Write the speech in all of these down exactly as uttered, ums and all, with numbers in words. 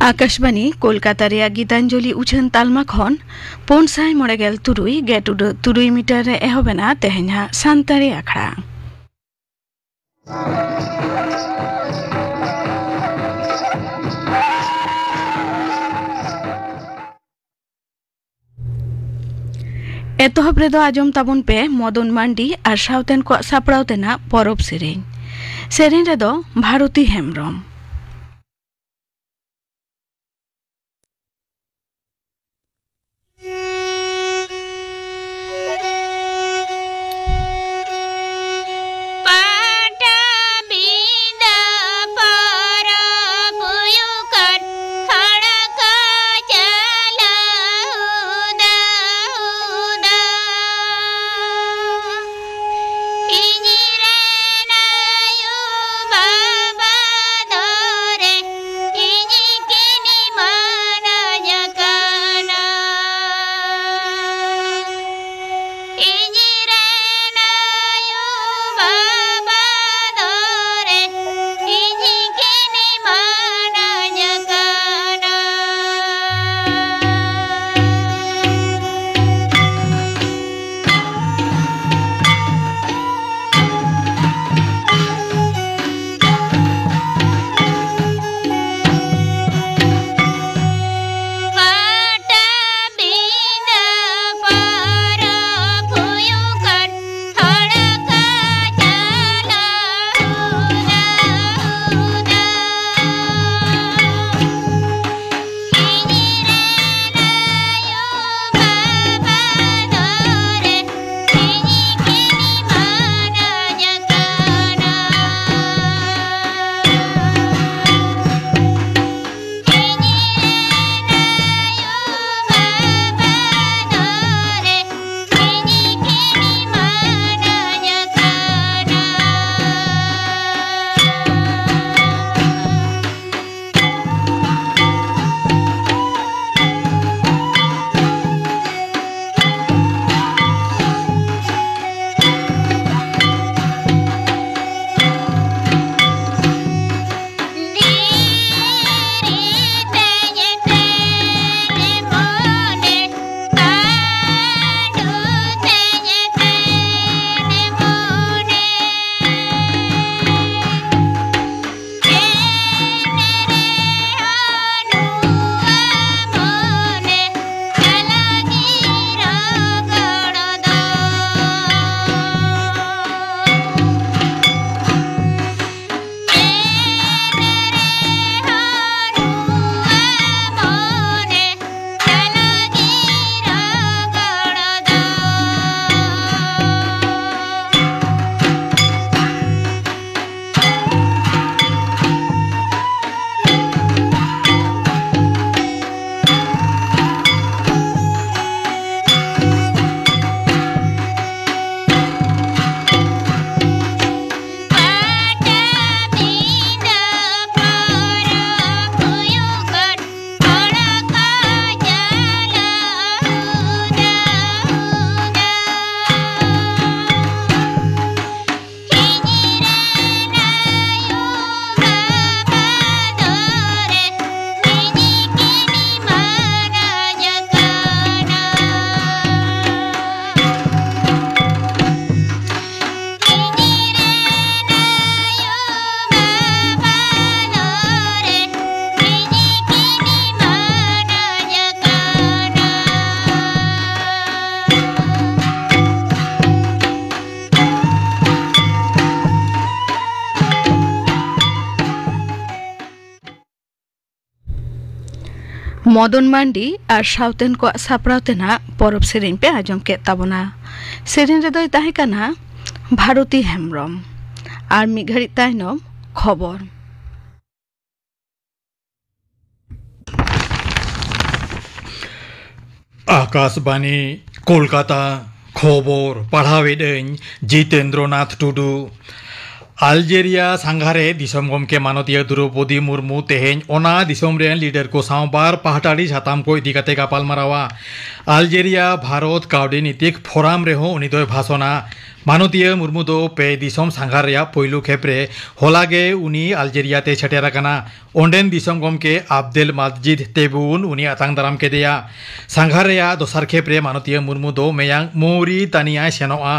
ᱟᱠᱟᱥᱵᱟᱱᱤ ᱠᱳᱞᱠᱟᱛᱟ ᱨᱮᱭᱟᱜ ᱜᱤᱛᱟᱧᱡᱚᱞᱤ ᱩᱪᱷᱟᱹᱱ ᱛᱟᱞᱢᱟ ᱠᱷᱚᱱ ᱯᱩᱱ ᱥᱟᱭ ᱢᱚᱬᱮ ᱜᱮᱞ ᱛᱩᱨᱩᱭ ᱜᱮᱴ ᱩᱰᱟᱹᱜ ᱛᱩᱨᱩᱭ ᱢᱤᱴᱟᱨ ᱨᱮ ᱮᱦᱚᱵ ᱮᱱᱟ ᱛᱮᱦᱮᱧᱟᱜ ᱥᱟᱱᱛᱟᱲᱤ ᱟᱠᱷᱲᱟ᱾ ᱮᱛᱚᱦᱚᱵ ᱨᱮᱫᱚ ᱟᱸᱡᱚᱢ ᱛᱟᱵᱚᱱ ᱯᱮ ᱢᱚᱫᱚᱱ ᱢᱟᱱᱰᱤ ᱟᱨ ᱥᱟᱶᱛᱮᱱ ᱠᱚᱣᱟᱜ ᱥᱟᱯᱲᱟᱣ ᱛᱮᱱᱟᱜ ᱯᱚᱨᱚᱵᱽ ᱥᱮᱨᱮᱧ᱾ ᱥᱮᱨᱮᱧ ᱨᱮᱫᱚ ᱵᱷᱟᱨᱚᱛᱤ ᱦᱮᱢᱵᱽᱨᱚᱢ᱾ ᱢᱚᱫᱚᱱ ᱢᱟᱱᱰᱤ ᱟᱨ ᱥᱟᱶᱛᱮᱱ ᱠᱚᱣᱟᱜ ᱥᱟᱯᱲᱟᱣ ᱛᱮ ᱱᱟᱜ ᱯᱚᱨᱚᱵᱽ ᱥᱮᱨᱮᱧ ᱯᱮ ᱟᱸᱡᱚᱢ ᱠᱮᱫ ᱛᱟᱵᱚᱱᱟ᱾ ᱥᱮᱨᱮᱧ ᱨᱮᱫᱚᱭ ᱛᱟᱦᱮᱸ ᱠᱟᱱᱟ ᱵᱷᱟᱨᱚᱛᱤ ᱦᱮᱢᱵᱽᱨᱚᱢ᱾ ᱟᱨ ᱢᱤᱫ ᱜᱷᱟᱹᱲᱤᱡ ᱛᱟᱭᱱᱚᱢ ᱠᱷᱚᱵᱚᱨ᱾ ᱟᱠᱟᱥᱵᱟᱱᱤ, ᱠᱳᱞᱠᱟᱛᱟ᱾ ᱠᱷᱚᱵᱚᱨ ᱯᱟᱲᱦᱟᱣᱮᱫ ᱟᱹᱧ ᱡᱤᱛᱮᱱᱫᱨᱚᱱᱟᱛᱷ ᱴᱩᱰᱩ᱾ ᱟᱞᱡᱮᱨᱤᱭᱟ ᱥᱟᱸᱜᱷᱟᱨᱮ ᱫᱤᱥᱚᱢ ᱜᱚᱢᱠᱮ ᱢᱟᱱᱚᱛᱤᱭᱟᱹ ᱫᱨᱚᱣᱯᱚᱫᱤ ᱢᱩᱨᱢᱩ ᱛᱮᱦᱮᱧ ᱚᱱᱟ ᱫᱤᱥᱚᱢ ᱨᱮᱱ ᱞᱤᱰᱟᱨ ᱠᱚ ᱥᱟᱶ ᱵᱟᱨ ᱯᱟᱦᱴᱟᱲᱤ ᱥᱟᱛᱟᱢ ᱠᱚ ᱤᱫᱤ ᱠᱟᱛᱮ ᱜᱟᱯᱟᱞᱢᱟᱨᱟᱣᱟ᱾ ᱟᱞᱡᱮᱨᱤᱭᱟ ᱵᱷᱟᱨᱚᱛ ᱠᱟᱹᱣᱰᱤ ᱱᱤᱛᱤᱠ ᱯᱷᱳᱨᱟᱢ ᱨᱮᱦᱚᱸ ᱩᱱᱤ ᱫᱚᱭ ᱵᱷᱟᱥᱚᱱᱟ᱾ ᱢᱟᱱᱚᱛᱤᱭᱟᱹ ᱢᱩᱨᱢᱩ ᱫᱚ ᱯᱮ ᱫᱤᱥᱚᱢ ᱥᱟᱸᱜᱷᱟᱨ ᱨᱮᱭᱟᱜ ᱯᱳᱭᱞᱳ ᱠᱷᱮᱯ ᱨᱮ ᱦᱚᱞᱟ ᱜᱮ ᱩᱱᱤ ᱟᱞᱡᱮᱨᱤᱭᱟ ᱛᱮᱭ ᱥᱮᱴᱮᱨ ᱟᱠᱟᱱᱟ᱾ ᱚᱸᱰᱮᱱ ᱫᱤᱥᱚᱢ ᱜᱚᱢᱠᱮ ᱟᱵᱫᱮᱞ ᱢᱟᱡᱤᱫ ᱛᱮᱵᱩᱱ ᱩᱱᱤ ᱟᱛᱟᱝ ᱫᱟᱨᱟᱢ ᱠᱮᱫᱮᱭᱟ᱾ ᱥᱟᱸᱜᱷᱟᱨ ᱨᱮᱭᱟᱜ ᱫᱚᱥᱟᱨ ᱠᱷᱮᱯ ᱨᱮ ᱢᱟᱱᱚᱛᱤᱭᱟᱹ ᱢᱩᱨᱢᱩ ᱫᱚ ᱢᱮᱭᱟᱝ ᱢᱳᱨᱤᱛᱟᱱᱤᱭᱟᱭ ᱥᱮᱱᱚᱜᱼᱟ᱾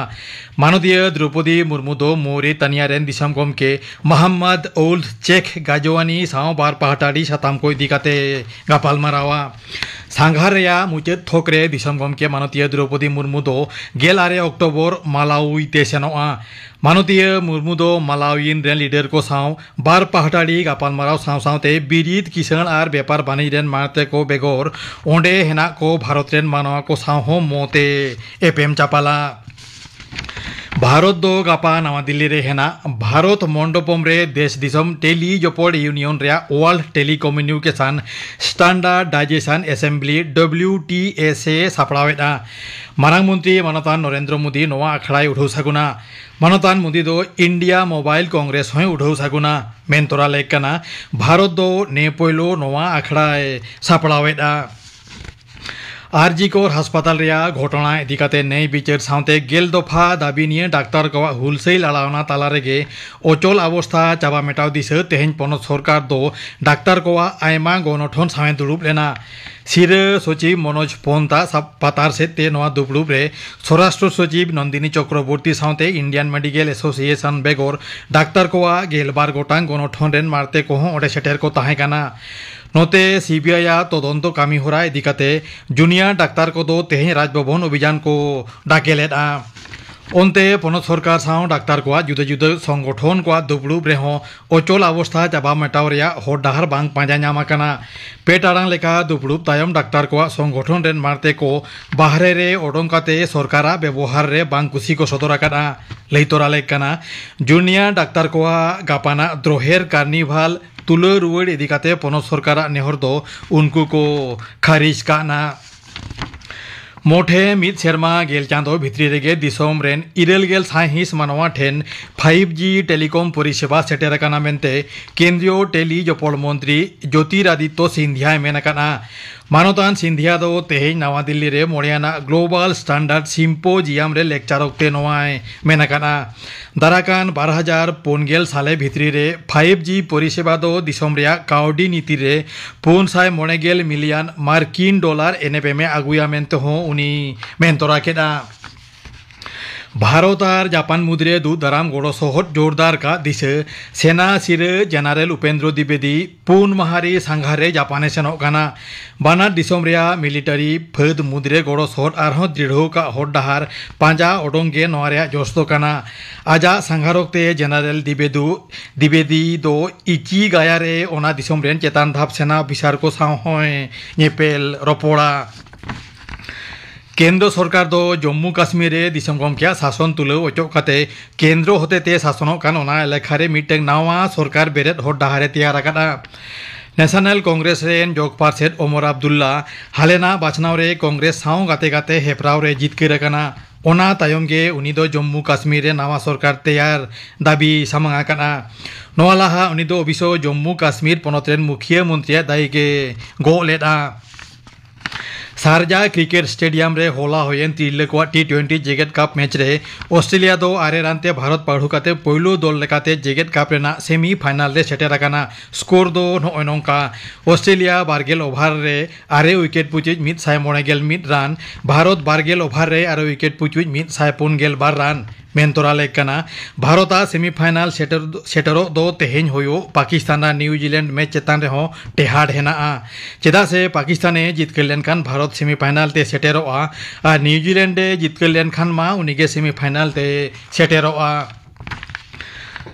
ᱢᱟᱱᱚᱛᱤᱭᱟᱹ ᱫᱨᱚᱣᱯᱚᱫᱤ ᱢᱩᱨᱢᱩ ᱫᱚ ᱢᱳᱨᱤᱛᱟᱱᱤᱭᱟ ᱨᱮᱱ ᱫᱤᱥᱚᱢ ᱜᱚᱢᱠᱮ ᱢᱟᱦᱟᱢᱢᱟᱫ ᱳᱞᱫ ᱪᱮᱠᱷ ᱜᱟᱡᱳᱣᱟᱱᱤ ᱥᱟᱶ ᱵᱟᱨ ᱯᱟᱦᱴᱟᱲᱤ ᱥᱟᱛᱟᱢ ᱠᱚ ᱤᱫᱤ ᱠᱟᱛᱮ ᱜᱟᱯᱟᱞᱢᱟᱨᱟᱣᱟ᱾ ᱥᱟᱸᱜᱷᱟᱨ ᱨᱮᱭᱟᱜ ᱢᱩᱪᱟᱹᱫ ᱛᱷᱚᱠ ᱨᱮ ᱫᱤᱥᱚᱢ ᱜᱚᱢᱠᱮ ᱢᱟᱱᱚᱛᱤᱭᱟᱹ ᱫᱨᱚᱣᱯᱚᱫᱤ ᱢᱩᱨᱢᱩ ᱫᱚ ᱜᱮᱞ ᱟᱨᱮ ᱚᱠᱴᱳᱵᱚᱨ ᱢᱟᱞᱟᱣᱤ ᱛᱮ ᱥᱮᱱᱚᱜᱼᱟ᱾ ᱢᱟᱱᱚᱛᱤᱭᱟᱹ ᱢᱩᱨᱢᱩ ᱫᱚ ᱢᱟᱞᱟᱣᱤᱭᱤᱱ ᱨᱮᱱ ᱞᱤᱰᱟᱨ ᱠᱚ ᱥᱟᱶ ᱵᱟᱨ ᱯᱟᱦᱴᱟᱲᱤ ᱜᱟᱯᱟᱞᱢᱟᱨᱟᱣ ᱥᱟᱶ ᱥᱟᱶᱛᱮ ᱵᱤᱨᱤᱫ, ᱠᱤᱥᱟᱹᱬ ᱟᱨ ᱵᱮᱯᱟᱨ ᱵᱟᱹᱱᱤᱡᱽ ᱨᱮᱱ ᱢᱟᱲᱛᱮ ᱠᱚ ᱵᱮᱜᱚᱨ ᱚᱸᱰᱮ ᱦᱮᱱᱟᱜ ᱠᱚ ᱵᱷᱟᱨᱚᱛ ᱨᱮᱱ ᱢᱟᱱᱣᱟ ᱠᱚ ᱥᱟᱶ ᱦᱚᱸ ᱢᱚᱛᱮ ᱮᱯᱮᱢ ᱪᱟᱯᱟᱞᱟ᱾ ᱵᱷᱟᱨᱚᱛ ᱫᱚ ᱜᱟᱯᱟ ᱱᱟᱣᱟ ᱫᱤᱞᱞᱤ ᱨᱮ ᱦᱮᱱᱟᱜ ᱵᱷᱟᱨᱚᱛ ᱢᱚᱱᱰᱚᱯᱚᱢ ᱨᱮ ᱫᱮᱥ ᱫᱤᱥᱚᱢ ᱴᱮᱞᱤ ᱡᱚᱯᱚᱲ ᱤᱭᱩᱱᱤᱭᱚᱱ ᱨᱮᱭᱟᱜ World Telecommunication Standardization Assembly, W T S A, ᱥᱟᱯᱲᱟᱣᱮᱫᱼᱟ᱾ ᱢᱟᱨᱟᱝ ᱢᱚᱱᱛᱨᱤ ᱢᱟᱱᱚᱛᱟᱱ ᱱᱚᱨᱮᱱᱫᱨᱚ ᱢᱳᱫᱤ ᱱᱚᱣᱟ ᱟᱠᱷᱲᱟᱭ ᱩᱰᱷᱟᱹᱣ ᱥᱟᱹᱜᱩᱱᱟ᱾ ᱢᱟᱱᱚᱛᱟᱱ ᱢᱳᱫᱤ ᱫᱚ ᱤᱱᱰᱤᱭᱟ ᱢᱳᱵᱟᱭᱤᱞ ᱠᱚᱝᱜᱨᱮᱥ ᱦᱚᱸᱭ ᱩᱰᱷᱟᱹᱣ ᱥᱟᱹᱜᱩᱱᱟ᱾ ᱢᱮᱱ ᱛᱚᱨᱟ ᱞᱮᱠ ᱠᱟᱱᱟ, ᱵᱷᱟᱨᱚᱛ ᱫᱚ ᱱᱮ ᱯᱳᱭᱞᱳ ᱱᱚᱣᱟ ᱟᱠᱷᱲᱟᱭ ᱥᱟᱯᱲᱟᱣᱮᱫᱼᱟ᱾ ᱟᱨ ᱡᱤ ᱠᱚᱨ ᱦᱟᱥᱯᱟᱛᱟᱞ ᱨᱮᱭᱟᱜ ᱜᱷᱚᱴᱚᱱᱟ ᱤᱫᱤ ᱠᱟᱛᱮ ᱱᱮᱭ ᱵᱤᱪᱟᱹᱨ ᱥᱟᱶᱛᱮ ᱜᱮᱞ ᱫᱚᱯᱷᱟ ᱫᱟᱹᱵᱤ ᱱᱤᱭᱟᱹ ᱰᱟᱠᱛᱟᱨ ᱠᱚᱣᱟᱜ ᱦᱩᱞᱥᱟᱹᱭ ᱞᱟᱲᱟᱣᱱᱟ ᱛᱟᱞᱟ ᱨᱮᱜᱮ ᱚᱪᱚᱞ ᱚᱵᱚᱥᱛᱷᱟ ᱪᱟᱵᱟ ᱢᱮᱴᱟᱣ ᱫᱤᱥᱟᱹ ᱛᱮᱦᱮᱧ ᱯᱚᱱᱚᱛ ᱥᱚᱨᱠᱟᱨ ᱫᱚ ᱰᱟᱠᱛᱟᱨ ᱠᱚᱣᱟᱜ ᱟᱭᱢᱟ ᱜᱚᱱᱚᱴᱷᱚᱱ ᱥᱟᱶᱮ ᱫᱩᱲᱩᱵ ᱞᱮᱱᱟ᱾ ᱥᱤᱨᱟᱹ ᱥᱚᱪᱤᱵᱽ ᱢᱚᱱᱳᱡᱽ ᱯᱚᱱᱛᱟ ᱥᱟᱵ ᱯᱟᱛᱟᱨ ᱥᱮᱫ ᱛᱮ ᱱᱚᱣᱟ ᱫᱩᱯᱲᱩᱵ ᱨᱮ ᱥᱚᱨᱟᱥᱴᱨᱚ ᱥᱚᱪᱤᱵᱽ ᱱᱚᱱᱫᱤᱱᱤ ᱪᱚᱠᱨᱚᱵᱚᱨᱛᱤ ᱥᱟᱶᱛᱮ ᱤᱱᱰᱤᱭᱟᱱ ᱢᱮᱰᱤᱠᱮᱞ ᱮᱥᱳᱥᱤᱭᱮᱥᱚᱱ ᱵᱮᱜᱚᱨ ᱰᱟᱠᱛᱟᱨ ᱠᱚᱣᱟᱜ ᱜᱮᱞ ᱵᱟᱨ ᱜᱚᱴᱟᱝ ᱜᱚᱱᱚᱴᱷᱚᱱ ᱨᱮᱱ ᱢᱟᱲᱛᱮ ᱠᱚᱦᱚᱸ ᱚᱸᱰᱮ ᱥᱮᱴᱮᱨ ᱠᱚ ᱛᱟᱦᱮᱸ ᱠᱟᱱᱟ᱾ ᱱᱚᱛᱮ ᱥᱤ ᱵᱤ ᱟᱭ ᱟᱜ ᱛᱚᱫᱚᱱᱛᱚ ᱠᱟᱹᱢᱤ ᱦᱚᱨᱟ ᱤᱫᱤ ᱠᱟᱛᱮ ᱡᱩᱱᱤᱭᱟᱨ ᱰᱟᱠᱛᱟᱨ ᱠᱚᱫᱚ ᱛᱮᱦᱮᱧ ᱨᱟᱡᱽᱵᱷᱚᱵᱚᱱ ᱚᱵᱷᱤᱡᱟᱱ ᱠᱚ ᱰᱟᱠᱮ ᱞᱮᱫᱼᱟ᱾ ᱚᱱᱛᱮ ᱯᱚᱱᱚᱛ ᱥᱚᱨᱠᱟᱨ ᱥᱟᱶ ᱰᱟᱠᱛᱟᱨ ᱠᱚᱣᱟᱜ ᱡᱩᱫᱟᱹ ᱡᱩᱫᱟᱹ ᱥᱚᱝᱜᱚᱴᱷᱚᱱ ᱠᱚᱣᱟᱜ ᱫᱩᱯᱲᱩᱵ ᱨᱮᱦᱚᱸ ᱚᱪᱚᱞ ᱚᱵᱚᱥᱛᱷᱟ ᱪᱟᱵᱟ ᱢᱮᱴᱟᱣ ᱨᱮᱭᱟᱜ ᱦᱚᱨ ᱰᱟᱦᱟᱨ ᱵᱟᱝ ᱯᱟᱸᱡᱟ ᱧᱟᱢ ᱟᱠᱟᱱᱟ᱾ ᱯᱮ ᱴᱟᱲᱟᱝ ᱞᱮᱠᱟ ᱫᱩᱯᱲᱩᱵ ᱛᱟᱭᱚᱢ ᱰᱟᱠᱛᱟᱨ ᱠᱚᱣᱟᱜ ᱥᱚᱝᱜᱚᱴᱷᱚᱱ ᱨᱮᱱ ᱢᱟᱲᱛᱮ ᱠᱚ ᱵᱟᱦᱨᱮ ᱨᱮ ᱚᱰᱚᱝ ᱠᱟᱛᱮ ᱥᱚᱨᱠᱟᱨᱟᱜ ᱵᱮᱵᱚᱦᱟᱨ ᱨᱮ ᱵᱟᱝ ᱠᱩᱥᱤ ᱠᱚ ᱥᱚᱫᱚᱨ ᱟᱠᱟᱫᱼᱟ᱾ ᱞᱟᱹᱭ ᱛᱚᱨᱟ ᱞᱮᱠ ᱠᱟᱱᱟ, ᱡᱩᱱᱤᱭᱟᱨ ᱰᱟᱠᱛᱟᱨ ᱠᱚᱣᱟᱜ ᱜᱟᱯᱟᱱᱟᱜ ᱫᱨᱳᱦᱮᱨ ᱠᱟᱨᱱᱤᱵᱷᱟᱞ ᱛᱩᱞᱟᱹᱣ ᱨᱩᱣᱟᱹᱲ ᱤᱫᱤ ᱠᱟᱛᱮ ᱯᱚᱱᱚᱛ ᱥᱚᱨᱠᱟᱨᱟᱜ ᱱᱮᱦᱚᱨ ᱫᱚ ᱩᱱᱠᱩ ᱠᱚ ᱠᱷᱟᱨᱤᱡ ᱠᱟᱜᱼᱱᱟ᱾ ᱢᱚᱴᱷᱮ ᱢᱤᱫ ᱥᱮᱨᱢᱟ ᱜᱮᱞ ᱪᱟᱸᱫᱚ ᱵᱷᱤᱛᱨᱤ ᱨᱮᱜᱮ ᱫᱤᱥᱚᱢ ᱨᱮᱱ ᱤᱨᱟᱹᱞ ᱜᱮᱞ ᱥᱟᱭᱦᱤᱸᱥ ᱢᱟᱱᱣᱟ ᱴᱷᱮᱱ ᱯᱷᱟᱭᱤᱵᱷ ᱡᱤ ᱴᱮᱞᱤᱠᱚᱢ ᱯᱚᱨᱤᱥᱮᱵᱟ ᱥᱮᱴᱮᱨ ᱟᱠᱟᱱᱟ ᱢᱮᱱᱛᱮ ᱠᱮᱱᱫᱨᱤᱭᱚ ᱴᱮᱞᱤ ᱡᱚᱯᱚᱲ ᱢᱚᱱᱛᱨᱤ ᱡᱳᱛᱤᱨᱟᱫᱤᱛᱛᱚ ᱥᱤᱱᱫᱷᱤᱭᱟᱭ ᱢᱮᱱ ᱟᱠᱟᱫᱼᱟ᱾ ᱢᱟᱱᱚᱛᱟᱱ ᱥᱤᱱᱫᱷᱤᱭᱟ ᱫᱚ ᱛᱮᱦᱮᱧ ᱱᱟᱣᱟ ᱫᱤᱞᱞᱤ ᱨᱮ ᱢᱚᱬᱮᱭᱟᱱᱟᱜ ᱜᱞᱳᱵᱟᱞ ᱥᱴᱟᱱᱰᱟᱨᱰ ᱥᱤᱢᱯᱳᱡᱤᱭᱟᱢ ᱨᱮ ᱞᱮᱠᱪᱟᱨ ᱚᱠᱛᱮ ᱱᱚᱣᱟᱭ ᱢᱮᱱ ᱟᱠᱟᱫᱼᱟ᱾ ᱫᱟᱨᱟᱠᱟᱱ ᱵᱟᱨ ᱦᱟᱡᱟᱨ ᱯᱩᱱ ᱜᱮᱞ ᱥᱟᱞᱮ ᱵᱷᱤᱛᱨᱤ ᱨᱮ ᱯᱷᱟᱭᱤᱵᱷ ᱡᱤ ᱯᱚᱨᱤᱥᱮᱵᱟ ᱫᱚ ᱫᱤᱥᱚᱢ ᱨᱮᱭᱟᱜ ᱠᱟᱹᱣᱰᱤ ᱱᱤᱛᱤ ᱨᱮ ᱯᱩᱱ ᱥᱟᱭ ᱢᱚᱬᱮ ᱜᱮᱞ ᱢᱤᱞᱤᱭᱚᱱ ᱢᱟᱨᱠᱤᱱ ᱰᱚᱞᱟᱨ ᱮᱱᱮᱯᱮᱢᱮ ᱟᱹᱜᱩᱭᱟ ᱢᱮᱱᱛᱮ ᱦᱚᱸ ᱩᱱᱤ ᱢᱮᱱ ᱛᱚᱨᱟ ᱠᱮᱫᱼᱟ᱾ ᱵᱷᱟᱨᱚᱛ ᱟᱨ ᱡᱟᱯᱟᱱ ᱢᱩᱫᱽᱨᱮ ᱫᱩᱜ ᱫᱟᱨᱟᱢ ᱜᱚᱲᱚ ᱥᱚᱦᱚᱫ ᱡᱳᱨᱫᱟᱨ ᱠᱟᱜ ᱫᱤᱥᱟᱹ ᱥᱮᱱᱟ ᱥᱤᱨᱟᱹ ᱡᱮᱱᱟᱨᱮᱞ ᱩᱯᱮᱱᱫᱨᱚ ᱫᱤᱵᱮᱫᱤ ᱯᱩᱱ ᱢᱟᱦᱟ ᱨᱮ ᱥᱟᱸᱜᱷᱟᱨ ᱨᱮ ᱡᱟᱯᱟᱱᱮ ᱥᱮᱱᱚᱜ ᱠᱟᱱᱟ᱾ ᱵᱟᱱᱟᱨ ᱫᱤᱥᱚᱢ ᱨᱮᱭᱟᱜ ᱢᱤᱞᱤᱴᱟᱨᱤ ᱯᱷᱟᱹᱫ ᱢᱩᱫᱽᱨᱮ ᱜᱚᱲᱚ ᱥᱚᱦᱚᱫ ᱟᱨᱦᱚᱸ ᱫᱨᱤᱲᱦᱚ ᱠᱟᱜ ᱦᱚᱨ ᱰᱟᱦᱟᱨ ᱯᱟᱸᱡᱟ ᱚᱰᱚᱝ ᱜᱮ ᱱᱚᱣᱟ ᱨᱮᱭᱟᱜ ᱡᱚᱥ ᱫᱚ ᱠᱟᱱᱟ᱾ ᱟᱡᱟᱜ ᱥᱟᱸᱜᱷᱟᱨ ᱚᱠᱛᱮ ᱡᱮᱱᱟᱨᱮᱞ ᱫᱤᱵᱮᱫᱩ, ᱫᱤᱵᱮᱫᱤ ᱫᱚ ᱤᱪᱤ ᱜᱟᱭᱟ ᱨᱮ ᱚᱱᱟ ᱫᱤᱥᱚᱢ ᱨᱮᱱ ᱪᱮᱛᱟᱱ ᱫᱷᱟᱯ ᱥᱮᱱᱟ ᱚᱯᱷᱤᱥᱟᱨ ᱠᱚ ᱥᱟᱶ ᱦᱚᱸᱭ ᱧᱮᱯᱮᱞ ᱨᱚᱯᱚᱲᱟ᱾ ᱠᱮᱱᱫᱨᱚ ᱥᱚᱨᱠᱟᱨ ᱫᱚ ᱡᱚᱢᱢᱩ ᱠᱟᱥᱢᱤᱨ ᱨᱮ ᱫᱤᱥᱚᱢ ᱜᱚᱢᱠᱮᱭᱟᱜ ᱥᱟᱥᱚᱱ ᱛᱩᱞᱟᱹᱣ ᱚᱪᱚᱜ ᱠᱟᱛᱮ ᱠᱮᱱᱫᱨᱚ ᱦᱚᱛᱮᱛᱮ ᱥᱟᱥᱚᱱᱚᱜ ᱠᱟᱱ ᱚᱱᱟ ᱮᱞᱟᱠᱟ ᱨᱮ ᱢᱤᱫᱴᱟᱝ ᱱᱟᱣᱟ ᱥᱚᱨᱠᱟᱨ ᱵᱮᱨᱮᱫ ᱦᱚᱨ ᱰᱟᱦᱟᱨ ᱮ ᱛᱮᱭᱟᱨ ᱟᱠᱟᱫᱼᱟ᱾ ᱱᱮᱥᱚᱱᱟᱞ ᱠᱚᱝᱜᱨᱮᱥ ᱨᱮᱱ ᱡᱚᱜᱽ ᱯᱟᱨᱥᱮᱫ ᱚᱢᱚᱨ ᱟᱵᱫᱩᱞᱞᱟ ᱦᱟᱞᱮᱱᱟᱜ ᱵᱟᱪᱷᱱᱟᱣ ᱨᱮ ᱠᱚᱝᱜᱨᱮᱥ ᱥᱟᱶ ᱜᱟᱛᱮ ᱜᱟᱛᱮ ᱦᱮᱯᱨᱟᱣ ᱨᱮ ᱡᱤᱛᱠᱟᱹᱨ ᱟᱠᱟᱱᱟ᱾ ᱚᱱᱟ ᱛᱟᱭᱚᱢ ᱜᱮ ᱩᱱᱤ ᱫᱚ ᱡᱚᱢᱢᱩ ᱠᱟᱥᱢᱤᱨ ᱨᱮ ᱱᱟᱣᱟ ᱥᱚᱨᱠᱟᱨ ᱛᱮᱭᱟᱨ ᱫᱟᱹᱵᱤ ᱥᱟᱢᱟᱝ ᱟᱠᱟᱫᱼᱟ᱾ ᱱᱚᱣᱟ ᱞᱟᱦᱟ ᱩᱱᱤ ᱫᱚ ᱚᱵᱤᱥᱚ ᱡᱚᱢᱢᱩ ᱠᱟᱥᱢᱤᱨ ᱯᱚᱱᱚᱛ ᱨᱮᱱ ᱢᱩᱠᱷᱤᱭᱟᱹ ᱢᱚᱱᱛᱨᱤᱭᱟᱜ ᱫᱟᱹᱭᱤᱠ ᱮ ᱜᱚᱜ ᱞᱮᱫᱼᱟ᱾ ᱥᱟᱨᱡᱟ ᱠᱨᱤᱠᱮᱴ ᱥᱴᱮᱰᱤᱭᱟᱢ ᱨᱮ ᱦᱚᱞᱟ ᱦᱩᱭᱮᱱ ᱛᱤᱨᱞᱟᱹ ᱠᱚᱣᱟᱜ ᱴᱤ ᱴᱩᱭᱮᱱᱴᱤ ᱡᱮᱜᱮᱛ ᱠᱟᱯ ᱢᱮᱪ ᱨᱮ ᱚᱥᱴᱨᱮᱞᱤᱭᱟ ᱫᱚ ᱟᱨᱮ ᱨᱟᱱ ᱛᱮ ᱵᱷᱟᱨᱚᱛ ᱯᱟᱹᱲᱦᱩ ᱠᱟᱛᱮ ᱯᱳᱭᱞᱳ ᱫᱚᱞ ᱞᱮᱠᱟᱛᱮ ᱡᱮᱜᱮᱛ ᱠᱟᱯ ᱨᱮᱱᱟᱜ ᱥᱮᱢᱤ ᱯᱷᱟᱭᱱᱟᱞ ᱨᱮ ᱥᱮᱴᱮᱨ ᱟᱠᱟᱱᱟ᱾ ᱥᱠᱳᱨ ᱫᱚ ᱱᱚᱜᱼᱚᱭ ᱱᱚᱝᱠᱟ: ᱚᱥᱴᱨᱮᱞᱤᱭᱟ ᱵᱟᱨ ᱜᱮᱞ ᱳᱵᱷᱟᱨ ᱨᱮ ᱟᱨᱮ ᱩᱭᱠᱮᱴ ᱯᱩᱪᱩᱡ ᱢᱤᱫ ᱥᱟᱭ ᱢᱚᱬᱮ ᱜᱮᱞ ᱢᱤᱫ ᱨᱟᱱ, ᱵᱷᱟᱨᱚᱛ ᱵᱟᱨ ᱜᱮᱞ ᱳᱵᱷᱟᱨ ᱨᱮ ᱟᱨᱮ ᱩᱭᱠᱮᱴ ᱯᱩᱪᱩᱡ ᱢᱤᱫ ᱥᱟᱭ ᱯᱩᱱ ᱜᱮᱞ ᱵᱟᱨ ᱨᱟᱱ᱾ ᱢᱮᱱ ᱛᱚᱨᱟ ᱞᱮᱠ ᱠᱟᱱᱟ, ᱵᱷᱟᱨᱚᱛ ᱟᱜ semifinal ᱥᱮᱴᱮᱨ, ᱥᱮᱴᱮᱨᱚᱜ ᱫᱚ ᱛᱮᱦᱮᱧ ᱦᱩᱭᱩᱜ ᱯᱟᱠᱤᱥᱛᱟᱱ ᱟᱨ ᱱᱤᱭᱩᱡᱤᱞᱮᱱᱰ ᱢᱮᱪ ᱪᱮᱛᱟᱱ ᱨᱮᱦᱚᱸ ᱴᱮᱦᱟᱴ ᱦᱮᱱᱟᱜᱼᱟ᱾ ᱪᱮᱫᱟᱜ ᱥᱮ ᱯᱟᱠᱤᱥᱛᱟᱱ ᱮ ᱡᱤᱛᱠᱟᱹᱨ ᱞᱮᱱᱠᱷᱟᱱ ᱵᱷᱟᱨᱚᱛ semifinal ᱛᱮ ᱥᱮᱴᱮᱨᱚᱜᱼᱟ ᱟᱨ ᱱᱤᱭᱩᱡᱤᱞᱮᱱᱰ ᱮ ᱡᱤᱛᱠᱟᱹᱨ ᱞᱮᱱᱠᱷᱟᱱ ᱢᱟ ᱩᱱᱤᱜᱮ semifinal ᱛᱮ ᱥᱮᱴᱮᱨᱚᱜᱼᱟ᱾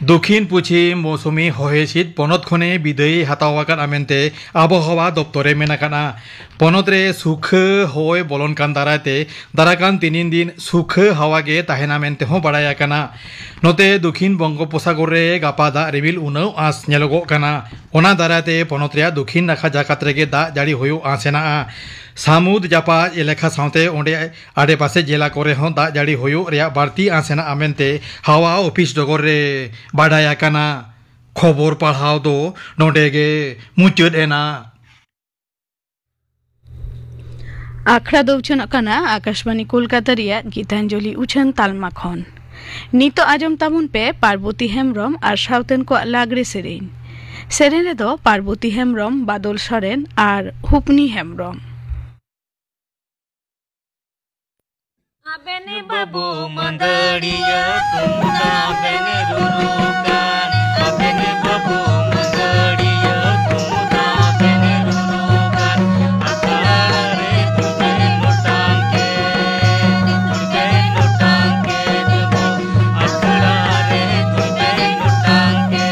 ᱫᱚᱠᱷᱤᱱ ᱯᱚᱪᱷᱤᱢ ᱢᱳᱣᱥᱩᱢᱤ ᱦᱚᱭ ᱦᱤᱸᱥᱤᱫ ᱯᱚᱱᱚᱛ ᱠᱷᱚᱱᱮ ᱵᱤᱫᱟᱹᱭ ᱦᱟᱛᱟᱣ ᱟᱠᱟᱫᱼᱟ ᱢᱮᱱᱛᱮ ᱟᱵᱚᱦᱟᱣᱟ ᱫᱚᱯᱛᱚᱨᱮ ᱢᱮᱱ ᱟᱠᱟᱫᱼᱟ᱾ ᱯᱚᱱᱚᱛ ᱨᱮ ᱥᱩᱠᱷᱟᱹ ᱦᱚᱭ ᱵᱚᱞᱚᱱ ᱠᱟᱱ ᱫᱟᱨᱟᱭ ᱛᱮ ᱫᱟᱨᱟᱭ ᱠᱟᱱ ᱛᱤᱱᱤᱱ ᱫᱤᱱ ᱥᱩᱠᱷᱟᱹ ᱦᱟᱣᱟ ᱜᱮ ᱛᱟᱦᱮᱱᱟ ᱢᱮᱱᱛᱮ ᱦᱚᱸ ᱵᱟᱲᱟᱭ ᱟᱠᱟᱱᱟ᱾ ᱱᱚᱛᱮ ᱫᱚᱠᱷᱤᱱ ᱵᱚᱝᱜᱳᱯᱚᱥᱟᱜᱚᱨ ᱨᱮ ᱜᱟᱯᱟ ᱫᱟᱜ ᱨᱤᱢᱤᱞ ᱩᱱᱟᱹᱣ ᱟᱸᱥ ᱧᱮᱞᱚᱜᱚᱜ ᱠᱟᱱᱟ᱾ ᱚᱱᱟ ᱫᱟᱨᱟᱭ ᱛᱮ ᱯᱚᱱᱚᱛ ᱨᱮᱭᱟᱜ ᱫᱚᱠᱷᱤᱱ ᱱᱟᱠᱷᱟ ᱡᱟᱠᱟᱛ ᱨᱮᱜᱮ ᱫᱟᱜ ᱡᱟᱹᱲᱤ ᱦᱩᱭᱩᱜ ᱟᱸᱥ ᱦᱮᱱᱟᱜᱼᱟ᱾ ᱥᱟᱹᱢᱩᱫ ᱡᱟᱯᱟᱜ ᱮᱞᱟᱠᱟ ᱥᱟᱶᱛᱮ ᱚᱸᱰᱮ ᱟᱰᱮᱯᱟᱥᱮ ᱡᱮᱞᱟ ᱠᱚᱨᱮ ᱦᱚᱸ ᱫᱟᱜ ᱡᱟᱹᱲᱤ ᱦᱩᱭᱩᱜ ᱨᱮᱭᱟᱜ ᱵᱟᱹᱲᱛᱤ ᱟᱸᱥ ᱦᱮᱱᱟᱜᱼᱟ ᱢᱮᱱᱛᱮ ᱦᱟᱣᱟ ᱚᱯᱷᱤᱥ ᱰᱚᱜᱚᱨ ᱨᱮ ᱵᱟᱰᱟᱭ ᱟᱠᱟᱱᱟ᱾ ᱠᱷᱚᱵᱚᱨ ᱯᱟᱲᱦᱟᱣ ᱫᱚ ᱱᱚᱰᱮ ᱜᱮ ᱢᱩᱪᱟᱹᱫ ᱮᱱᱟ᱾ ᱟᱠᱷᱲᱟ ᱫᱚ ᱩᱪᱷᱟᱹᱱᱚᱜ ᱠᱟᱱᱟ ᱟᱠᱟᱥᱵᱟᱱᱤ ᱠᱳᱞᱠᱟᱛᱟ ᱨᱮᱭᱟᱜ ᱜᱤᱛᱟᱧᱡᱚᱞᱤ ᱩᱪᱷᱟᱹᱱ ᱛᱟᱞᱢᱟ ᱠᱷᱚᱱ᱾ ᱱᱤᱛᱚᱜ ᱟᱸᱡᱚᱢ ᱛᱟᱵᱚᱱ ᱯᱮ ᱯᱟᱨᱵᱚᱛᱤ ᱦᱮᱢᱵᱨᱚᱢ ᱟᱨ ᱥᱟᱶᱛᱮᱱ ᱠᱚᱣᱟᱜ ᱞᱟᱜᱽᱲᱮ ᱥᱮᱨᱮᱧ᱾ ᱥᱮᱨᱮᱧ ᱨᱮᱫᱚ ᱯᱟᱨᱵᱚᱛᱤ ᱦᱮᱢᱵᱨᱚᱢ, ᱵᱟᱫᱚᱞ ᱥᱚᱨᱮᱱ ᱟᱨ ᱦᱩᱯᱱᱤ ᱦᱮᱢᱵᱨᱚᱢ᱾ ᱟᱵᱮᱱ ᱵᱟᱹᱵᱩ ᱢᱟᱹᱫᱟᱹᱲᱤᱭᱟᱹ ᱛᱩᱢᱫᱟᱜ ᱵᱮᱱ ᱨᱩᱨᱩ ᱠᱟᱱ, ᱟᱵᱮᱱ ᱵᱟᱹᱵᱩ ᱢᱟᱹᱫᱟᱹᱲᱤᱭᱟᱹ ᱛᱩᱢᱫᱟᱜ ᱵᱮᱱ ᱨᱩᱨᱩ ᱠᱟᱱ, ᱟᱠᱷᱲᱟ ᱨᱮ ᱫᱩᱨᱵᱮᱱ ᱚᱴᱟᱝ ᱠᱮᱫ, ᱫᱩᱨᱵᱮᱱ ᱚᱴᱟᱝ ᱠᱮᱫ ᱵᱚ, ᱟᱠᱷᱲᱟ ᱨᱮ ᱫᱩᱨᱵᱮᱱ ᱚᱴᱟᱝ ᱠᱮᱫ᱾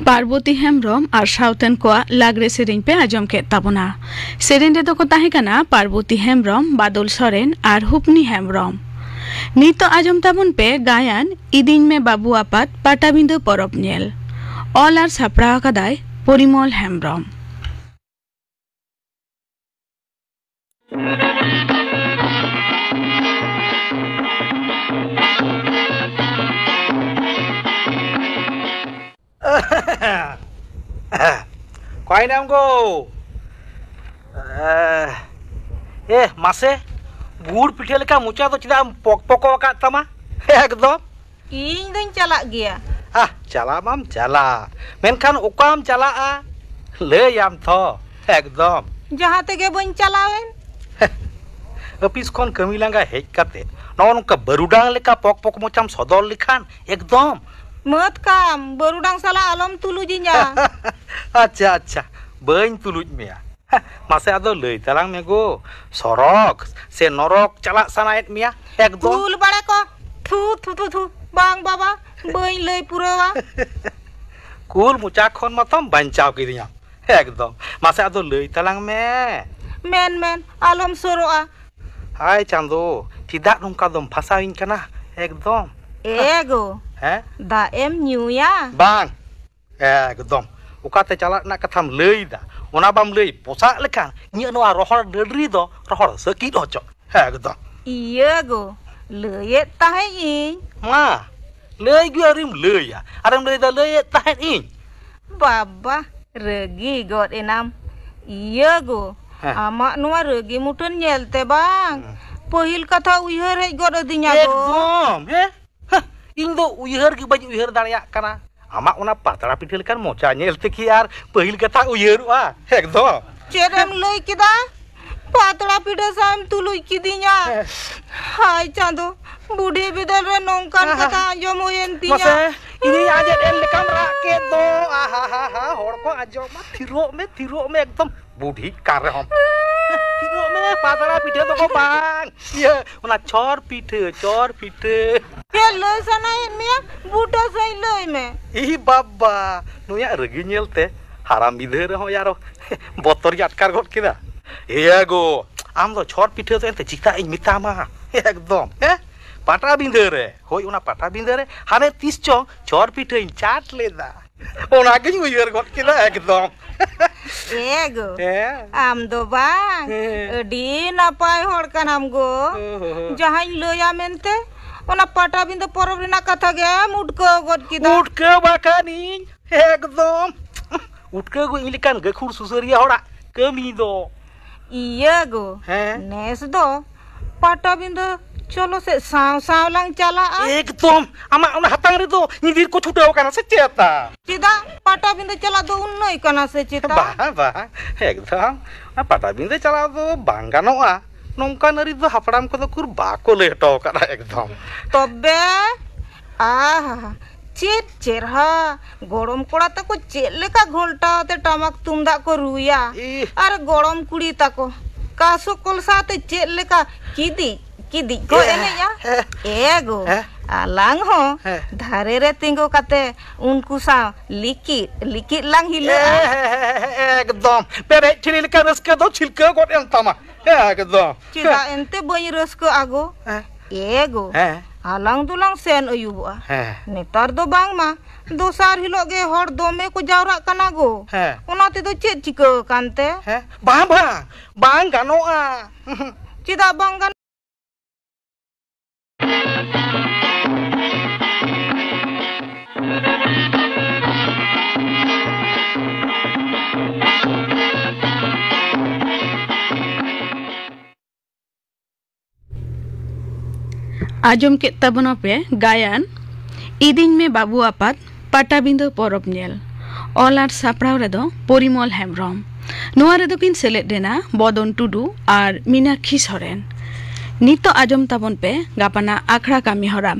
ᱯᱟᱨᱵᱚᱛᱤ ᱦᱮᱢᱵᱽᱨᱚᱢ ᱟᱨ ᱥᱟᱶᱛᱮᱱ ᱠᱚᱣᱟᱜ ᱞᱟᱜᱽᱲᱮ ᱥᱮᱨᱮᱧ ᱯᱮ ᱟᱸᱡᱚᱢ ᱠᱮᱫ ᱛᱟᱵᱚᱱᱟ᱾ ᱥᱮᱨᱮᱧ ᱨᱮᱫᱚ ᱠᱚ ᱛᱟᱦᱮᱸ ᱠᱟᱱᱟ ᱯᱟᱨᱵᱚᱛᱤ ᱦᱮᱢᱵᱽᱨᱚᱢ, ᱵᱟᱫᱚᱞ ᱥᱚᱨᱮᱱ ᱟᱨ ᱦᱩᱯᱱᱤ ᱦᱮᱢᱵᱽᱨᱚᱢ᱾ ᱱᱤᱛᱚᱜ ᱟᱸᱡᱚᱢ ᱛᱟᱵᱚᱱ ᱯᱮ ᱜᱟᱭᱟᱱ ᱤᱫᱤᱧ ᱢᱮ ᱵᱟᱹᱵᱩ ᱟᱯᱟᱛ ᱯᱟᱴᱟᱵᱤᱸᱫᱟᱹ ᱯᱚᱨᱚᱵᱽ ᱧᱮᱞ᱾ ᱚᱞ ᱟᱨ ᱥᱟᱯᱲᱟᱣ ᱟᱠᱟᱫᱟᱭ ᱯᱚᱨᱤᱢᱚᱞ ᱦᱮᱢᱵᱽᱨᱚᱢ᱾ ᱚᱠᱟᱭᱮᱱᱟᱢ ᱜᱳ? ᱮ, ᱮ, ᱢᱟᱥᱮ, ᱜᱩᱲ ᱯᱤᱴᱷᱟᱹ ᱞᱮᱠᱟ ᱢᱚᱪᱟ ᱫᱚ ᱪᱮᱫᱟᱜ ᱮᱢ ᱯᱚᱠ ᱯᱚᱠᱚ ᱟᱠᱟᱫ ᱛᱟᱢᱟ? ᱮᱠᱫᱚᱢ᱾ ᱤᱧ ᱫᱚᱧ ᱪᱟᱞᱟᱜ ᱜᱮᱭᱟ᱾ ᱟᱦ, ᱪᱟᱞᱟᱜ ᱢᱟᱢ ᱪᱟᱞᱟᱜ, ᱢᱮᱱᱠᱷᱟᱱ ᱚᱠᱟᱢ ᱪᱟᱞᱟᱜᱼᱟ? ᱞᱟᱹᱭᱟᱢ ᱛᱷᱚ, ᱮᱠᱫᱚᱢ᱾ ᱡᱟᱦᱟᱸ ᱛᱮᱜᱮ ᱵᱟᱹᱧ ᱪᱟᱞᱟᱣᱮᱱ᱾ ᱟᱹᱯᱤᱥ ᱠᱷᱚᱱ ᱠᱟᱹᱢᱤ ᱞᱟᱸᱜᱟ ᱦᱮᱡ ᱠᱟᱛᱮ ᱱᱚᱜᱼᱚ ᱱᱚᱝᱠᱟ ᱵᱟᱹᱨᱩᱰᱟᱝ ᱞᱮᱠᱟ ᱯᱚᱠ ᱯᱚᱠ ᱢᱚᱪᱟᱢ ᱥᱚᱫᱚᱨ ᱞᱮᱠᱷᱟᱱ ᱮᱠᱫᱚᱢ᱾ ᱢᱟᱹᱛ ᱠᱟᱢ, ᱵᱟᱹᱨᱩᱰᱟᱝ ᱥᱟᱞᱟᱜ ᱟᱞᱚᱢ ᱛᱩᱞᱩᱡᱤᱧᱟ᱾ ᱟᱪᱪᱷᱟ, ᱟᱪᱪᱷᱟ, ᱵᱟᱹᱧ ᱛᱩᱞᱩᱡ ᱢᱮᱭᱟ᱾ ᱢᱟᱥᱮ ᱟᱫᱚ ᱞᱟᱹᱭ ᱛᱟᱞᱟᱝ ᱢᱮ ᱜᱳ, ᱥᱚᱨᱚᱠ ᱥᱮ ᱱᱚᱨᱚᱠ ᱪᱟᱞᱟᱜ ᱥᱟᱱᱟᱭᱮᱫ ᱢᱮᱭᱟ? ᱮᱠᱫᱚᱢ᱾ ᱠᱩᱞ ᱵᱟᱲᱟ ᱠᱚ᱾ ᱛᱷᱩ, ᱛᱷᱩ, ᱛᱷᱩ, ᱛᱷᱩ᱾ ᱵᱟᱝ ᱵᱟᱵᱟ, ᱵᱟᱹᱧ ᱞᱟᱹᱭ ᱯᱩᱨᱟᱹᱣᱟ᱾ ᱠᱩᱞ ᱢᱚᱪᱟ ᱠᱷᱚᱱ ᱢᱟᱛᱚᱢ ᱵᱟᱧᱪᱟᱣ ᱠᱤᱫᱤᱧᱟ᱾ ᱮᱠᱫᱚᱢ᱾ ᱢᱟᱥᱮ ᱟᱫᱚ ᱞᱟᱹᱭ ᱛᱟᱞᱟᱝ ᱢᱮ᱾ ᱢᱮᱱ, ᱢᱮᱱ, ᱟᱞᱚᱢ ᱥᱚᱨᱚᱜᱼᱟ᱾ ᱦᱟᱭ ᱪᱟᱸᱫᱚ, ᱪᱮᱫᱟᱜ ᱱᱚᱝᱠᱟ ᱫᱚᱢ ᱯᱷᱟᱥᱟᱣᱤᱧ ᱠᱟᱱᱟ? ᱮᱠᱫᱚᱢ᱾ ᱮ ᱜᱳ, ᱦᱮᱸ? ᱫᱟᱜ ᱮᱢ ᱧᱩᱭᱟ? ᱵᱟᱝ᱾ ᱮᱠᱫᱚᱢ᱾ ᱚᱠᱟᱛᱮ ᱪᱟᱞᱟᱜ ᱨᱮᱱᱟᱜ ᱠᱟᱛᱷᱟᱢ ᱞᱟᱹᱭ ᱮᱫᱟ, ᱚᱱᱟ ᱵᱟᱢ ᱞᱟᱹᱭ ᱯᱚᱥᱟᱜ ᱞᱮᱠᱷᱟᱱ ᱤᱧᱟᱹᱜ ᱱᱚᱣᱟ ᱨᱚᱦᱚᱲ ᱰᱟᱹᱰᱨᱤ ᱫᱚ ᱨᱚᱦᱚᱲ ᱥᱟᱹᱠᱤᱫ ᱦᱚᱪᱚ᱾ ᱮᱠᱫᱚᱢ᱾ ᱤᱭᱟᱹ ᱜᱳ, ᱞᱟᱹᱭᱮᱫ ᱛᱟᱦᱮᱸᱫ ᱤᱧ᱾ ᱢᱟ, ᱞᱟᱹᱭ ᱜᱮ ᱟᱹᱣᱨᱤᱢ ᱞᱟᱹᱭᱟ, ᱟᱨᱮᱢ ᱞᱟᱹᱭ ᱮᱫᱟ ᱞᱟᱹᱭᱮᱫ ᱛᱟᱦᱮᱸᱫ ᱤᱧ᱾ ᱵᱟᱵᱟ, ᱨᱟᱹᱜᱤ ᱜᱚᱫ ᱮᱱᱟᱢ᱾ ᱤᱭᱟᱹ ᱜᱳ, ᱦᱮᱸ᱾ ᱟᱢᱟᱜ ᱱᱚᱣᱟ ᱨᱟᱹᱜᱤ ᱢᱩᱴᱷᱟᱹᱱ ᱧᱮᱞᱛᱮ ᱵᱟᱝ, ᱦᱮᱸ᱾ ᱯᱟᱹᱦᱤᱞ ᱠᱟᱛᱷᱟ ᱩᱭᱦᱟᱹᱨ ᱦᱮᱡ ᱜᱚᱫ ᱟᱹᱫᱤᱧᱟ ᱜᱳ᱾ ᱮᱠᱫᱚᱢ, ᱦᱮᱸ? ᱦᱟᱹ, ᱤᱧ ᱫᱚ ᱩᱭᱦᱟᱹᱨ ᱜᱮ ᱵᱟᱹᱧ ᱩᱭᱦᱟᱹᱨ ᱫᱟᱲᱮᱭᱟᱜ ᱠᱟᱱᱟ᱾ ᱟᱢᱟᱜ ᱚᱱᱟ ᱯᱟᱛᱲᱟ ᱯᱤᱴᱷᱟᱹ ᱞᱮᱠᱟᱱ ᱢᱚᱪᱟ ᱧᱮᱞ ᱛᱮᱠᱤ ᱟᱨ ᱯᱟᱹᱦᱤᱞ ᱠᱟᱛᱷᱟ ᱩᱭᱦᱟᱹᱨᱚᱜᱼᱟ? ᱮᱠᱫᱚᱢ᱾ ᱪᱮᱫ ᱮᱢ ᱞᱟᱹᱭ ᱠᱮᱫᱟ? ᱯᱟᱛᱲᱟ ᱯᱤᱴᱷᱟᱹ ᱥᱟᱶ ᱮᱢ ᱛᱩᱞᱩᱡ ᱠᱤᱫᱤᱧᱟ? ᱦᱮᱸ᱾ ᱦᱟᱭ ᱪᱟᱸᱫᱚ, ᱵᱩᱰᱷᱤ ᱵᱤᱫᱟᱹᱞ ᱨᱮ ᱱᱚᱝᱠᱟᱱ ᱟᱦᱟ᱾ ᱠᱟᱛᱷᱟ ᱟᱸᱡᱚᱢ ᱦᱩᱭᱮᱱ ᱛᱤᱧᱟ᱾ ᱢᱟᱥᱮ, ᱤᱧᱤᱧ ᱟᱸᱡᱮᱫ ᱮᱱ ᱞᱮᱠᱟᱢ ᱨᱟᱜ ᱠᱮᱫ ᱫᱚ᱾ ᱟᱦᱟ, ᱦᱟ, ᱦᱟ, ᱦᱚᱲ ᱠᱚ ᱟᱸᱡᱚᱢᱟ, ᱛᱷᱤᱨᱚᱜ ᱢᱮ, ᱛᱷᱤᱨᱚᱜ ᱢᱮ, ᱮᱠᱫᱚᱢ ᱵᱩᱰᱷᱤ ᱠᱟᱱ ᱨᱮᱦᱚᱸ᱾ ᱛᱷᱤᱨᱚᱜ ᱢᱮ, ᱯᱟᱛᱲᱟ ᱯᱤᱴᱷᱟᱹ ᱫᱚᱠᱚ ᱵᱟᱝ᱾ ᱤᱭᱟᱹ, ᱚᱱᱟ ᱪᱷᱚᱨ ᱯᱤᱴᱷᱟᱹ, ᱪᱷᱚᱨ ᱯᱤᱴᱷᱟᱹ᱾ ᱪᱮᱫ ᱞᱟᱹᱭ ᱥᱟᱱᱟᱭᱮᱫ ᱢᱮᱭᱟ? ᱵᱩᱴᱟᱹ ᱥᱟᱺᱦᱤᱡ ᱞᱟᱹᱭ ᱢᱮ᱾ ᱤ ᱵᱟᱵᱟ, ᱱᱩᱭᱟᱜ ᱨᱟᱹᱜᱤ ᱧᱮᱞᱛᱮ ᱦᱟᱲᱟᱢ ᱵᱤᱫᱷᱟᱹ ᱨᱮᱦᱚᱸ ᱟᱨᱚ ᱵᱚᱛᱚᱨᱤᱧ ᱟᱴᱠᱟᱨ ᱜᱚᱫ ᱠᱮᱫᱟ᱾ ᱮᱭᱟ ᱜᱳ, ᱟᱢ ᱫᱚ ᱪᱷᱚᱨ ᱯᱤᱴᱷᱟᱹ ᱫᱚ ᱮᱱᱛᱮ ᱪᱮᱫᱟᱜ ᱤᱧ ᱢᱮᱛᱟᱢᱟ? ᱮᱠᱫᱚᱢ, ᱦᱮᱸ? ᱯᱟᱴᱟᱵᱤᱸᱫᱷᱟᱹ ᱨᱮ, ᱦᱳᱭ, ᱚᱱᱟ ᱯᱟᱴᱟᱵᱤᱸᱫᱷᱟᱹ ᱨᱮ ᱦᱟᱱᱮ ᱛᱤᱥ ᱪᱚᱝ ᱪᱷᱚᱨ ᱯᱤᱴᱷᱟᱹᱧ ᱪᱟᱴ ᱞᱮᱫᱟ᱾ ᱚᱱᱟᱜᱤᱧ ᱩᱭᱦᱟᱹᱨ ᱜᱚᱫ ᱠᱮᱫᱟ ᱮᱠᱫᱚᱢ᱾ ᱮ ᱜᱳ, ᱦᱮᱸ᱾ ᱟᱢ ᱫᱚ ᱵᱟᱝ, ᱦᱮᱸ᱾ ᱟᱹᱰᱤ ᱱᱟᱯᱟᱭ ᱦᱚᱲ ᱠᱟᱱᱟᱢ ᱜᱳ᱾ ᱚ ᱦᱚ ᱦᱚ᱾ ᱡᱟᱦᱟᱸᱧ ᱞᱟᱹᱭᱟ ᱢᱮᱱᱛᱮ, ᱚᱱᱟ ᱯᱟᱴᱟᱵᱤᱸᱫᱟᱹ ᱯᱚᱨᱚᱵᱽ ᱨᱮᱱᱟᱜ ᱠᱟᱛᱷᱟ ᱜᱮᱢ ᱩᱴᱠᱟᱹᱣ ᱜᱚᱫ ᱠᱮᱫᱟ᱾ ᱩᱴᱠᱟᱹᱣ ᱵᱟᱠᱷᱟᱱᱤᱧ, ᱮᱠᱫᱚᱢ᱾ ᱩᱴᱠᱟᱹᱣ ᱜᱳ ᱤᱧ ᱞᱮᱠᱟᱱ ᱜᱟᱹᱠᱷᱩᱲ ᱥᱩᱥᱟᱹᱨᱤᱭᱟᱹ ᱦᱚᱲᱟᱜ ᱠᱟᱹᱢᱤ ᱫᱚ᱾ ᱤᱭᱟᱹ ᱜᱳ, ᱦᱮᱸ? ᱱᱮᱥ ᱫᱚ ᱯᱟᱴᱟᱵᱤᱸᱫᱟᱹ ᱪᱚᱞᱚ ᱥᱮ ᱥᱟᱶ ᱥᱟᱶ ᱞᱟᱝ ᱪᱟᱞᱟᱜᱼᱟ᱾ ᱮᱠᱫᱚᱢ, ᱟᱢᱟᱜ ᱚᱱᱟ ᱦᱟᱛᱟᱝ ᱨᱮᱫᱚ ᱧᱤᱫᱤᱨ ᱠᱚ ᱪᱷᱩᱴᱟᱹᱣ ᱟᱠᱟᱱᱟ ᱥᱮ ᱪᱮᱫ ᱛᱟ? ᱪᱮᱫᱟᱜ? ᱯᱟᱴᱟᱵᱤᱸᱫᱟᱹ ᱪᱟᱞᱟᱜ ᱫᱚ ᱩᱱᱱᱟᱹᱭ ᱠᱟᱱᱟ ᱥᱮ ᱪᱮᱫᱟᱜ? ᱵᱟᱝ, ᱵᱟᱝ, ᱮᱠᱫᱚᱢ᱾ ᱚᱱᱟ ᱯᱟᱴᱟᱵᱤᱸᱫᱟᱹ ᱪᱟᱞᱟᱣ ᱫᱚ ᱵᱟᱝ ᱜᱟᱱᱚᱜᱼᱟ᱾ ᱱᱚᱝᱠᱟᱱ ᱟᱹᱨᱤ ᱫᱚ ᱦᱟᱯᱲᱟᱢ ᱠᱚᱫᱚ ᱩᱠᱩᱨ ᱵᱟᱠᱚ ᱞᱟᱹᱭ ᱦᱚᱴᱚ ᱟᱠᱟᱫᱟ ᱮᱠᱫᱚᱢ᱾ ᱛᱚᱵᱮ, ᱟᱦᱟ, ᱪᱮᱫ ᱪᱮᱨᱦᱟ᱾ ᱜᱚᱲᱚᱢ ᱠᱚᱲᱟ ᱛᱟᱠᱚ ᱪᱮᱫ ᱞᱮᱠᱟ ᱜᱷᱚᱞᱴᱟᱣ ᱟᱛᱮ ᱴᱟᱢᱟᱠ ᱛᱩᱢᱫᱟᱜ ᱠᱚ ᱨᱩᱭᱟ᱾ ᱤᱦ᱾ ᱟᱨ ᱜᱚᱲᱚᱢ ᱠᱩᱲᱤ ᱛᱟᱠᱚ ᱠᱟᱥᱚ ᱠᱚᱞᱥᱟ ᱟᱛᱮ ᱪᱮᱫ ᱞᱮᱠᱟ ᱠᱤᱫᱤᱡ ᱠᱤᱫᱤᱡ ᱠᱚ ᱮ, ᱮᱱᱮᱡᱼᱟ᱾ ᱦᱮᱸ᱾ ᱮ ᱜᱳ, ᱦᱮᱸ᱾ ᱟᱞᱟᱝ ᱦᱚᱸ ᱦᱮᱸ᱾ ᱫᱷᱟᱨᱮ ᱨᱮ ᱛᱤᱸᱜᱩ ᱠᱟᱛᱮ ᱩᱱᱠᱩ ᱥᱟᱶ ᱞᱤᱠᱤᱫ ᱞᱤᱠᱤᱫ ᱞᱟᱝ ᱦᱤᱞᱟᱹᱜᱼᱟ᱾ ᱮ, ᱦᱮᱸ, ᱦᱮᱸ, ᱦᱮᱸ, ᱮᱠᱫᱚᱢ᱾ ᱯᱮᱨᱮᱡ ᱴᱷᱤᱞᱤ ᱞᱮᱠᱟ ᱨᱟᱹᱥᱠᱟᱹ ᱫᱚ ᱪᱷᱤᱞᱠᱟᱹᱣ ᱜᱚᱫ ᱮᱱ ᱛᱟᱢᱟ᱾ ᱮᱠᱫᱚᱢ᱾ ᱪᱮᱫᱟᱜ ᱮᱱᱛᱮ ᱵᱟᱹᱧ ᱨᱟᱹᱥᱠᱟᱹᱜᱼᱟ ᱜᱳ? ᱦᱮᱸ᱾ ᱮ ᱜᱳ, ᱦᱮᱸ᱾ ᱟᱞᱟᱝ ᱫᱚᱞᱟᱝ ᱥᱮᱱ ᱟᱹᱭᱩᱵᱚᱜᱼᱟ᱾ ᱦᱮᱸ᱾ ᱱᱮᱛᱟᱨ ᱫᱚ ᱵᱟᱝᱢᱟ ᱫᱚᱥᱟᱨ ᱦᱤᱞᱳᱜ ᱜᱮ ᱦᱚᱲ ᱫᱚᱢᱮ ᱠᱚ ᱡᱟᱣᱨᱟᱜ ᱠᱟᱱᱟ ᱜᱳ᱾ ᱦᱮᱸ᱾ ᱚᱱᱟ ᱛᱮᱫᱚ ᱪᱮᱫ ᱪᱤᱠᱟᱹ ᱟᱠᱟᱱ ᱛᱮ? ᱦᱮᱸ᱾ ᱵᱟᱝ, ᱵᱟᱝ, ᱵᱟᱝ ᱜᱟᱱᱚᱜᱼᱟ᱾ ᱪᱮᱫᱟᱜ ᱵᱟᱝ ᱜᱟᱱᱚᱜᱼᱟ? ᱟᱸᱡᱚᱢ ᱠᱮᱫ ᱛᱟᱵᱚᱱᱟᱯᱮ ᱜᱟᱭᱟᱱ ᱤᱫᱤᱧ ᱢᱮ ᱵᱟᱹᱵᱩ ᱟᱯᱟᱛ ᱯᱟᱴᱟᱵᱤᱸᱫᱟᱹ ᱯᱚᱨᱚᱵᱽ ᱧᱮᱞ᱾ ᱚᱞ ᱟᱨ ᱥᱟᱯᱲᱟᱣ ᱨᱮᱫᱚ ᱯᱚᱨᱤᱢᱚᱞ ᱦᱮᱢᱵᱽᱨᱚᱢ᱾ ᱱᱚᱣᱟ ᱨᱮᱫᱚ ᱠᱤᱱ ᱥᱮᱞᱮᱫ ᱞᱮᱱᱟ ᱵᱚᱫᱚᱱ ᱴᱩᱰᱩ ᱟᱨ ᱢᱤᱱᱟᱠᱠᱷᱤ ᱥᱚᱨᱮᱱ᱾ ᱱᱤᱛᱚᱜ ᱟᱸᱡᱚᱢ ᱛᱟᱵᱚᱱ ᱯᱮ ᱜᱟᱯᱟᱱᱟᱜ ᱟᱠᱷᱲᱟ ᱠᱟᱹᱢᱤ ᱦᱚᱨᱟ᱾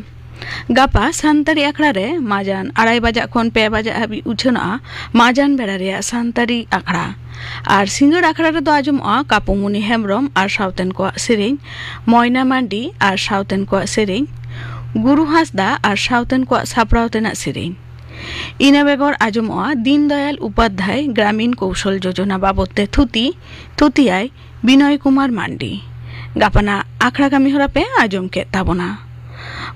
ᱜᱟᱯᱟ ᱥᱟᱱᱛᱟᱲᱤ ᱟᱠᱷᱲᱟ ᱨᱮ ᱢᱟᱡᱟᱱ ᱟᱲᱟᱭ ᱵᱟᱡᱟᱜ ᱠᱷᱚᱱ ᱯᱮ ᱵᱟᱡᱟᱜ ᱦᱟᱹᱵᱤᱡ ᱩᱪᱷᱟᱹᱱᱚᱜᱼᱟ ᱢᱟᱡᱟᱱ ᱵᱮᱲᱟ ᱨᱮᱭᱟᱜ ᱥᱟᱱᱛᱟᱲᱤ ᱟᱠᱷᱲᱟ᱾ ᱟᱨ ᱥᱤᱸᱜᱟᱹᱲ ᱟᱠᱷᱲᱟ ᱨᱮᱫᱚ ᱟᱸᱡᱚᱢᱚᱜᱼᱟ ᱠᱟᱯᱩᱢᱩᱱᱤ ᱦᱮᱢᱵᱽᱨᱚᱢ ᱟᱨ ᱥᱟᱶᱛᱮᱱ ᱠᱚᱣᱟᱜ ᱥᱮᱨᱮᱧ, ᱢᱚᱭᱱᱟ ᱢᱟᱱᱰᱤ ᱟᱨ ᱥᱟᱶᱛᱮᱱ ᱠᱚᱣᱟᱜ ᱥᱮᱨᱮᱧ, ᱜᱩᱨᱩ ᱦᱟᱸᱥᱫᱟ ᱟᱨ ᱥᱟᱶᱛᱮᱱ ᱠᱚᱣᱟᱜ ᱥᱟᱯᱲᱟᱣ ᱛᱮᱱᱟᱜ ᱥᱮᱨᱮᱧ᱾ ᱤᱱᱟᱹ ᱵᱮᱜᱚᱨ ᱟᱸᱡᱚᱢᱚᱜᱼᱟ ᱫᱤᱱ ᱫᱚᱭᱟᱞ ᱩᱯᱟᱫᱽᱫᱷᱟᱭ ᱜᱨᱟᱢᱤᱱ ᱠᱳᱣᱥᱚᱞ ᱡᱳᱡᱚᱱᱟ ᱵᱟᱵᱚᱛ ᱛᱮ ᱛᱷᱩᱛᱤ, ᱛᱷᱩᱛᱤᱭᱟᱭ ᱵᱤᱱᱚᱭ ᱠᱩᱢᱟᱨ ᱢᱟᱱᱰᱤ᱾ ᱜᱟᱯᱟᱱᱟᱜ ᱟᱠᱷᱲᱟ ᱠᱟᱹᱢᱤ ᱦᱚᱨᱟ ᱯᱮ ᱟᱸᱡᱚᱢ ᱠᱮᱫ ᱛᱟᱵᱚᱱᱟ᱾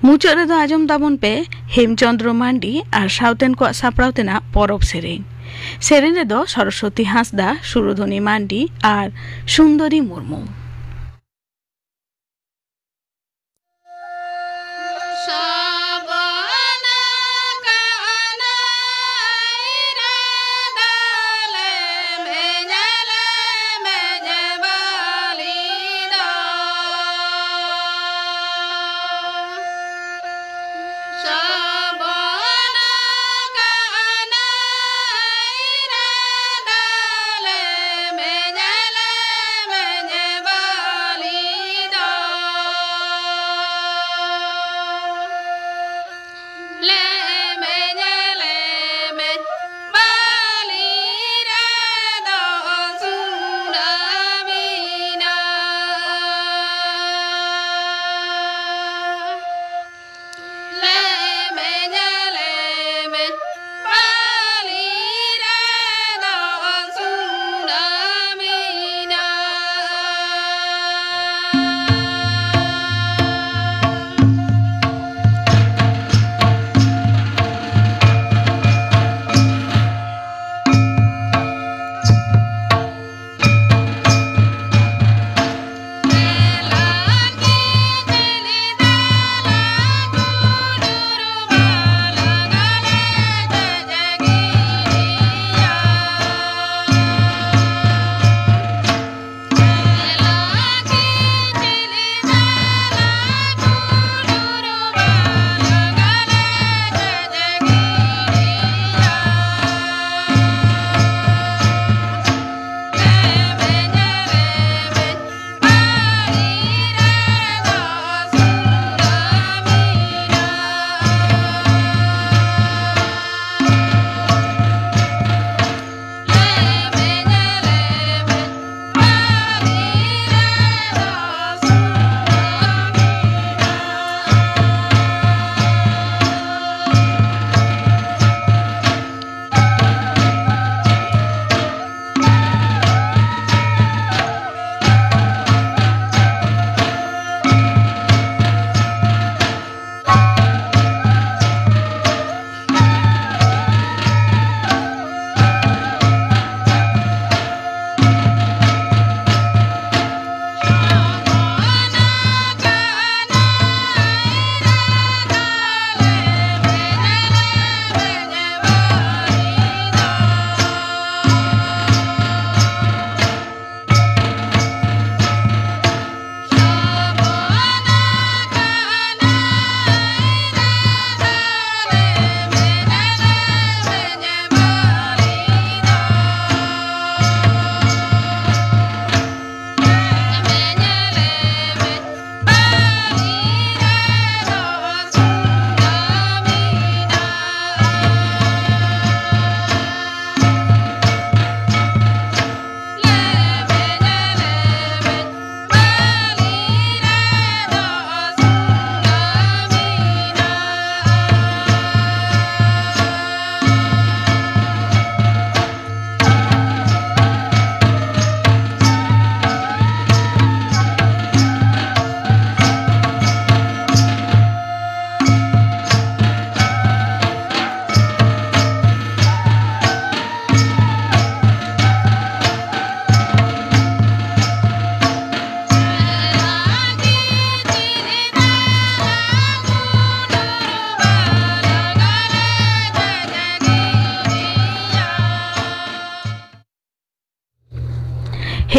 ᱢᱩᱪᱟᱹᱫ ᱨᱮᱫᱚ ᱟᱸᱡᱚᱢ ᱛᱟᱵᱚᱱ ᱯᱮ ᱦᱮᱢᱪᱚᱸᱫᱽᱨᱚ ᱢᱟᱱᱰᱤ ᱟᱨ ᱥᱟᱶᱛᱮᱱ ᱠᱚᱣᱟᱜ ᱥᱟᱯᱲᱟᱣ ᱛᱮᱱᱟᱜ ᱯᱚᱨᱚᱵᱽ ᱥᱮᱨᱮᱧ᱾ ᱥᱮᱨᱮᱧ ᱨᱮᱫᱚ ᱥᱚᱨᱚᱥᱚᱛᱤ ᱦᱟᱸᱥᱫᱟ, ᱥᱩᱨᱚᱫᱷᱚᱱᱤ ᱢᱟᱱᱰᱤ ᱟᱨ ᱥᱩᱱᱫᱚᱨᱤ ᱢᱩᱨᱢᱩ᱾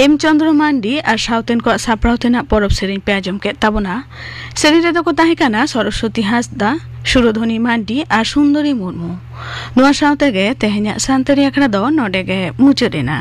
ᱮᱢ ᱪᱚᱱᱫᱨᱚ ᱢᱟᱱᱰᱤ ᱟᱨ ᱥᱟᱶᱛᱮᱱ ᱠᱚᱣᱟᱜ ᱥᱟᱯᱲᱟᱣ ᱛᱮᱱᱟᱜ ᱯᱚᱨᱚᱵᱽ ᱥᱮᱨᱮᱧ ᱯᱮ ᱟᱸᱡᱚᱢ ᱠᱮᱫ ᱛᱟᱵᱚᱱᱟ᱾ ᱥᱮᱨᱮᱧ ᱨᱮᱫᱚ ᱠᱚ ᱛᱟᱦᱮᱸ ᱠᱟᱱᱟ ᱥᱚᱨᱚᱥᱣᱚᱛᱤ ᱦᱟᱸᱥᱫᱟ, ᱥᱩᱨᱚᱫᱷᱚᱱᱤ ᱢᱟᱱᱰᱤ ᱟᱨ ᱥᱩᱱᱫᱚᱨᱤ ᱢᱩᱨᱢᱩ᱾ ᱱᱚᱣᱟ ᱥᱟᱶ ᱛᱮᱜᱮ ᱛᱮᱦᱮᱧᱟᱜ ᱥᱟᱱᱛᱟᱲᱤ ᱟᱠᱷᱲᱟ ᱫᱚ ᱱᱚᱰᱮ ᱜᱮ ᱢᱩᱪᱟᱹᱫ ᱮᱱᱟ᱾